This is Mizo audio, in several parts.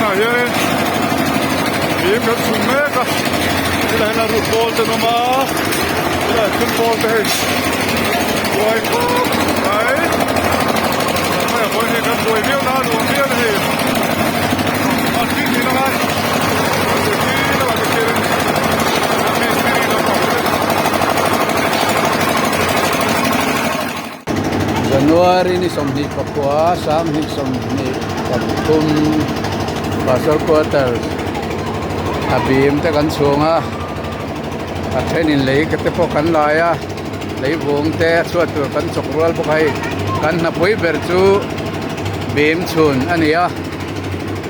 Tunah hianin fim kan chhun mek a, helai hian a rut pawl te an awm a, helai thil pawl te hei buai khawp mai, hei a vawiin hei kan buai viau na a nuam viau na hei a thing niin a ngai January ni 24 2023 Pastor Quarters a bim te kan chhung a a thenin lei te pawh kan lai a lei vung te a chhuat tur kan chawk rual bawk a hei kan hnapui ber chu bim chhun a ni a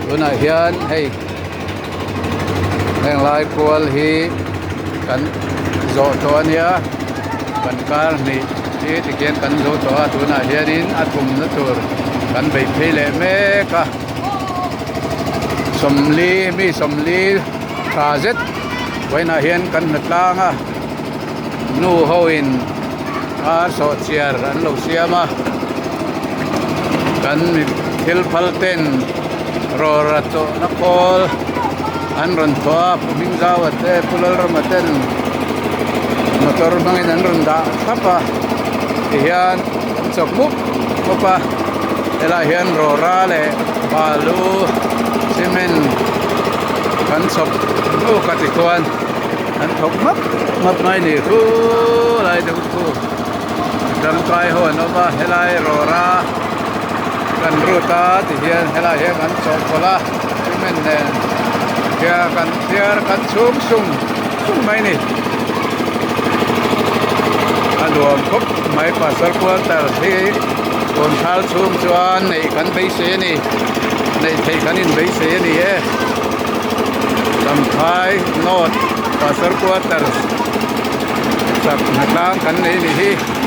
tunah hian hei heng lai kual hi kan zawh tawh a nia kan kar hnih hi tikhian kan zo tawh a tunah hianin a thumna tur kan bei phei leh mek a sawmli mi sawmli tha zet vawiinah hian kan hna tlang a nu ho in ar sawh chiar an lo siam a kan mi thil phal ten rawra chawhna khawl an rawn thawh a pu Hmingzaua te pu Lalrama ten motor hmangin an rawn dah thlap a tihian an chawk mup mup a helaiah hian rawra leh balu cement kan chhawp hnuk a tikhuan an thawk map map mai ni thu lai deuh thu tangkai ho an awm a helai rawra kan rut a ti hian helai hian kan chawhpawlh a cement nen khian kan thiar kan chhung sung sung mai a ni a nuam khawp mai pastor quarter hi tun thal chhung chuan neih kan beisei a ni neih theih kan inbeisei a ni e. Champhai North Pastor Quarters chak hna tlang kan nei ni hi.